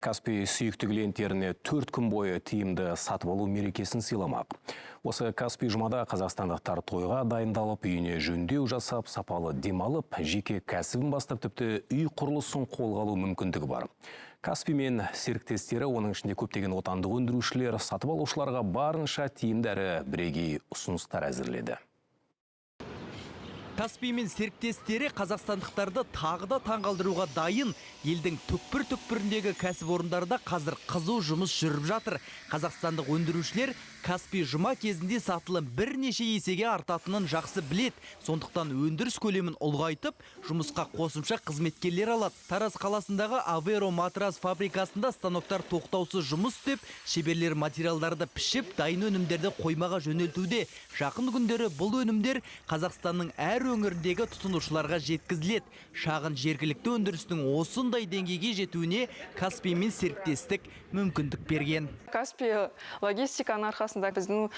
Каспий сүйікті клиенттеріне 4 күн бойы тиімді сатып алу мерекесін сыйламақ. Осы Каспий жұмада қазақстандықтар тойға дайындалып, үйіне жөндеу жасап, сапалы демалып, жеке кәсібін бастап, тіпті үй құрылысын қолға алу мүмкіндігі бар. Каспий мен серіктестері, оның ішінде көптеген отандық өндірушілер сатып алушыларға барынша тиімді әрі бірегей ұсыныстар әзірледі. Каспий мен серіктестері қазақстандықтарды тағы да таңғалдыруға дайын. Елдің түкпір-түкпіріндегі кәсіпорындарда қазір қызу жұмыс жүріп жатыр. Қазақстандық өндірушілер Каспий жұма кезінде сатылым бірнеше есеге артатынын жақсы білет. Сондықтан өндіріс көлемін ұлғайтып, жұмысқа қосымша қызметкерлер алады. Тараз қаласындағы Аверо матрас фабрикасында станоктар тоқтаусыз жұмыс істеп, шеберлер материалдарды пішіп, дайын өнімдерді қоймаға жөнелтуде. Жақын күндері бұл өнімдер Қазақстанның әр өңіріндегі тұтынушыларға жеткізіледі. Шағын жергілікті өндірістің осындай деңгейге жетуіне Каспий мен серіктестік мүмкіндік берген. Каспий логистиканың арқасында біздің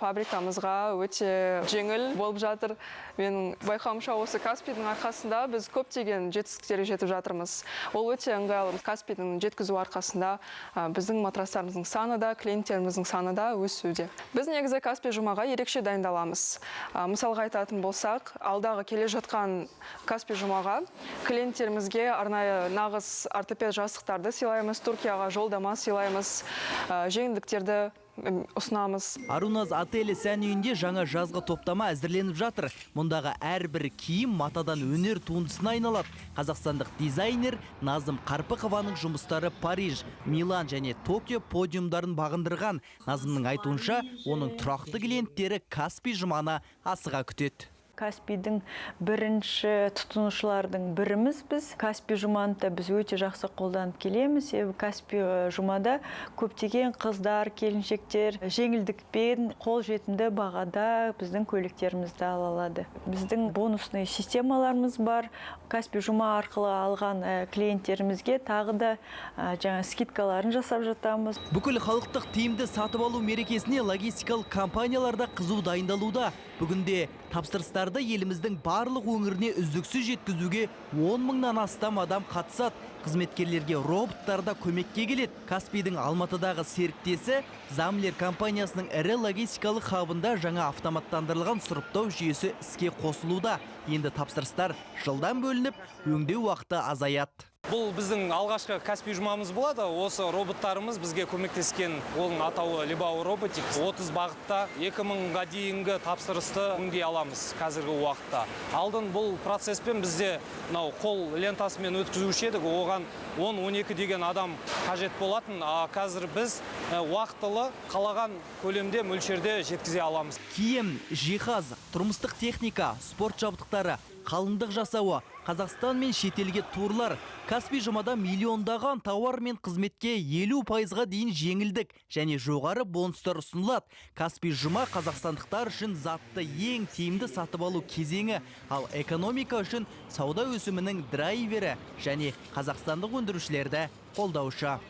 фабрикамызға өте жеңіл болып жатыр. Менің байқауымша, осы Каспийдің арқасында біз көптеген жетістіктерге жетіп жатырмыз. Ол өте ыңғайлы. Каспийдің жеткізу арқасында біздің матрастарымыздың саны да, клиенттеріміздің саны да өсуде. Біз негізі Каспий жұмаға ерекше дайындаламыз. Мысалға айтатын болсақ, алдағы келе жатқан Каспий жұмаға клиенттерімізге арнайы нағыз ортопед жастықтарды сыйлаймыз, Түркияға жолдама сыйлаймыз, жеңілдіктерді ұсынамыз. Аруназ отелі сән үйінде жаңа жазғы топтама әзірленіп жатыр. Мұндағы әрбір киім матадан өнер туындысына айналады. Қазақстандық дизайнер Назым Қарпықованың жұмыстары Париж, Милан және Токио подиумдарын бағындырған. Назымның айтуынша, оның тұрақты клиенттері Каспий жұманы асыға күтеді. Каспийдің бірінші тұтынушылардың біріміз біз. Каспий жұманы да біз өте жақсы қолданып келеміз. Себебі Каспий жұмада көптеген қыздар, келіншектер жеңілдікпен, қолжетімді бағада біздің көйлектерімізді ала алады. Біздің бонусный системаларымыз бар. Каспий жұма арқылы алған клиенттерімізге тағы да жаңа скидкаларын жасап жатамыз. Бүкіл халықтық тиімді сатып алу мерекесіне логистикалық компаниялар да қызу дайындалуда. Бүгінде тапсырыстарды еліміздің барлық өңіріне үздіксіз жеткізуге 10 мыңнан астам адам қатысады. Қызметкерлерге роботтар да көмекке келеді. Каспийдің Алматыдағы серіктесі Замлер компаниясының ірі логистикалық хабында жаңа автоматтандырылған сұрыптау жүйесі іске қосылуда. Енді тапсырыстар жылдам бөлініп, өңдеу уақыты азаяды. Бұл біздің алғашқы Каспий жұмамыз болады. Осы роботтарымыз бізге көмектескен, оның атауы Либау Роботикс. 30 бағытта 2000-ға дейінгі тапсырысты өңдей аламыз қазіргі уақытта. Алдын бұл процеспен бізде мынау қол лентасымен өткізуші едік, оған 10-12 деген адам қажет болатын. А қазір біз уақытылы қалаған көлемде, мөлшерде жеткізе аламыз. Киім, жиһаз, тұрмыстық техника, спорт жабдықтары, қалыңдық жасауы, Қазақстан мен шетелге турлар. Каспий жұмада миллиондаған тауар мен қызметке 50%-ға дейін жеңілдік және жоғары бонустар ұсынылады. Каспий жұма қазақстандықтар үшін затты ең тиімді сатып алу кезеңі, ал экономика үшін сауда өсімінің драйвері және қазақстандық өндірушілерді қолдаушы.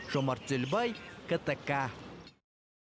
Жомарт Зөлбай, КТК.